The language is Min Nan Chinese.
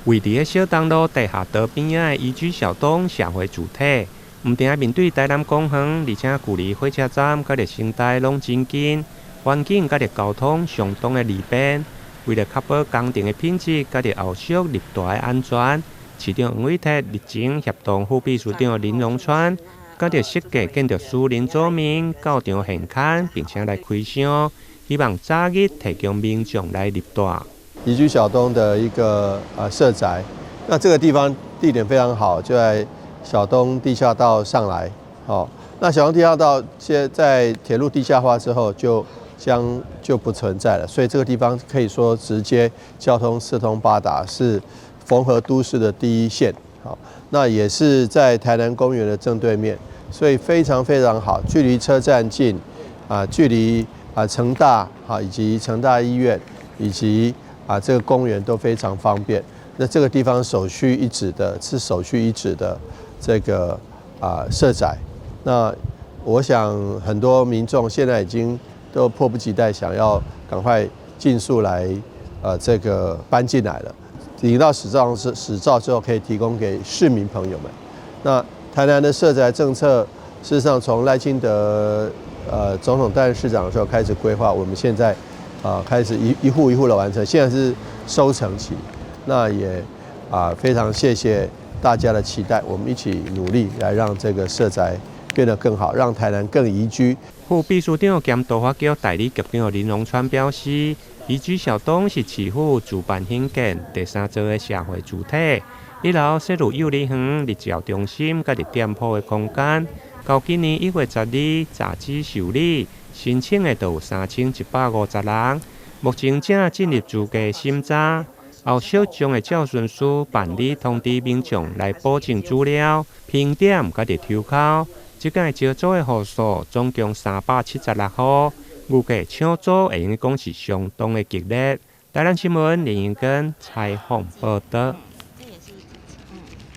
位佇咧小東路地下道邊仔的宜居小東社會住宅，毋但面對台南公園，而且距離火車站佮著成大攏真近，環境佮著交通相當的利便。為了確保工程的品質，佮著後續入住的安全，市長黃偉哲日前協同副秘書長林榮川，佮著設計建築師林祖明到場現勘，並且來開箱，希望早日提供民眾來入住。宜居小東的一個社宅，那這個地方地點非常好，就在小東地下道上來。好，那小東地下道現在鐵路地下化之後，就將就不存在了，所以這個地方可以說直接交通四通八達，是縫合都市的第一線。好，那也是在台南公園的正對面，所以非常非常好，距離車站近，距離成大以及成大醫院以及這個公園都非常方便。那這個地方首屈一指的是首屈一指的這個社宅。那我想很多民眾現在已經都迫不及待想要趕快盡速來這個搬進來了。領到使照之後，可以提供給市民朋友們。那台南的社宅政策，事實上從賴清德總統擔任市長的時候開始規劃，我們現在開始一戶一戶的完成，現在是收成期。那也非常謝謝大家的期待，我們一起努力來讓這個社宅變得更好，讓台南更宜居。副秘書長兼都發局代理局長林榮川表示，宜居小東是市府主辦興建第三座的社會住宅，一樓設有幼兒園、日照中心，佮店鋪的空間。到今年1月12日，截止受理申請的就有3150人，目前正進入資格審查，後續將會照順序辦理通知民眾來補正資料、評點佮著抽鬮。這屆招租的戶數總共376戶，預計搶租會用講是相當的激烈。台南新聞林英根採訪報導。